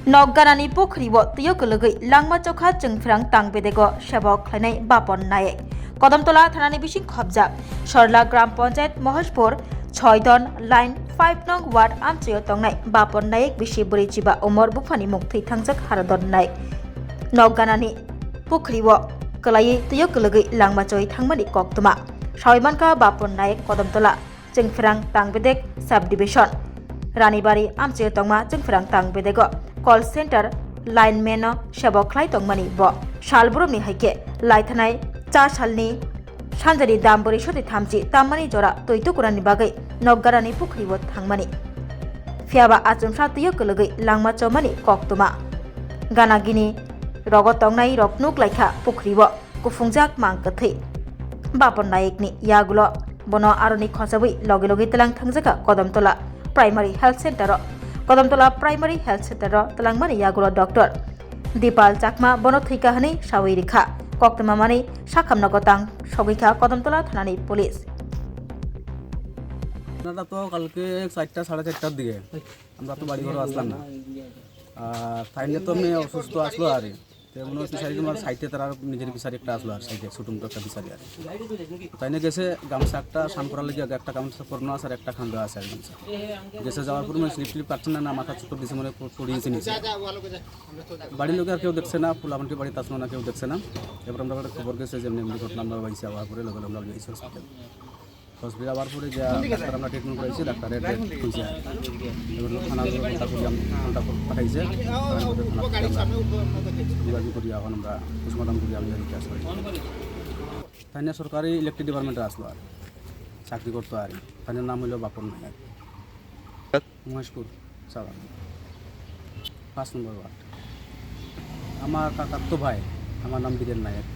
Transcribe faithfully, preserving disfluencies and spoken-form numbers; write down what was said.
Nokganani pukhri o twi o kwlwgwi langma chokha Chwngphrang tang bedego sebok khlainai Bapon Naik. Kodamtola thanani bising khobjak Sorla Gram Panchayat Mohojpur Chhoidon Line five nong ward amchoi o tongnai Bapon Naik bisi bwrwi chiba umor buphani mung thwi thangjak Haradon Naik. Nokganani pukhri o kwlaiwi twi o kwlwgwi langma choi thangmani koktwma. Sawi mankha Bapon Naik Kodamtola Chwngphrang Tangbedek Subdivision, Ranibari amchoi tongma Chwngphrang Tangbedego call center lineman-o sebo khlai tongmani bo. Sal boromni hai khe laithanai cha salni sanjani dam bwrwi soti thamchi tammani jora twi tukurani bagwi nokgarani pukhri-o thangmani. Phiyaba achomsa twi-o kwlwgwi langma chomani koktwma. Gana gini rogo tongnai rok nuk laikha pukhri-o. Kuphungjak mang kwthwi. Bapon Naikni yagulo bono aroni khosabwi logi logi tlang thangjakha Kodamtola Primary Health Center-o. Kodamtola Primary Health Center-o tlangmani yagulo Doctor Dipal Chakma bono thwikha hwnwi sawi rikha. Koktwma mani sakhamno gotang sogwikha Kodamtola thanani police. আমরা তো কালকে চারটা, সাড়ে চারটার দিকে, আমরা তো বাড়ি ঘরে আসলাম না। আর তাইনে তো মেয়ে অসুস্থ আসলো আর কি। তো মনে হয় ফিশারি তোমার সাইডে তারা নিজের ফিশারি একটা আসলো আর সাইডে, ছোটো মোটো একটা ফিশারি আর কি। তাইনে গেছে গামছা একটা শান করার লেগে, একটা গামছা পুরনো আছে আর একটা খান্দা আছে আর গামছা। গেছে যাওয়ার পর মানে স্লিপ টিপ পাচ্ছে না, না মাথা চুটো দিছে, মানে প-, পড়ে গেছে নিচে। বাড়ির লোকে আর কেউ দেখছে না, পোলাপানটি বাড়িতে আসলো না, কেউ দেখছে না। এবার আমরা একটা খবর গেছে যে এমনি এমনি ঘটনা, আমরা পাইছি, আবার পরে লগে লগে আমরা লইছি হসপিটাল। হসপিটাল আবার পরে যা ডাক্তার আমরা ট্রিটমেন্ট করাইছি, ডাক্তারে ডেট কইছে। এবার থানা কন্ট্যাক্ট করি আম-, কন্ট্যাক্ট করে পাঠাইছে। থানা থেকে আমরা যোগাযোগ করি, এখন আমরা পোস্টমর্টম করি, আমি আর কি আসলে। তাই না সরকারি ইলেকট্রিক ডিপার্টমেন্টে আসলো আর চাকরি করতো আর কি। তাই নাম হইলো বাপন নায়ক। মহেশপুর, সাভার, পাঁচ নম্বর ওয়ার্ড। আমার কাকার তো ভাই, আমার নাম বীরেন নায়ক।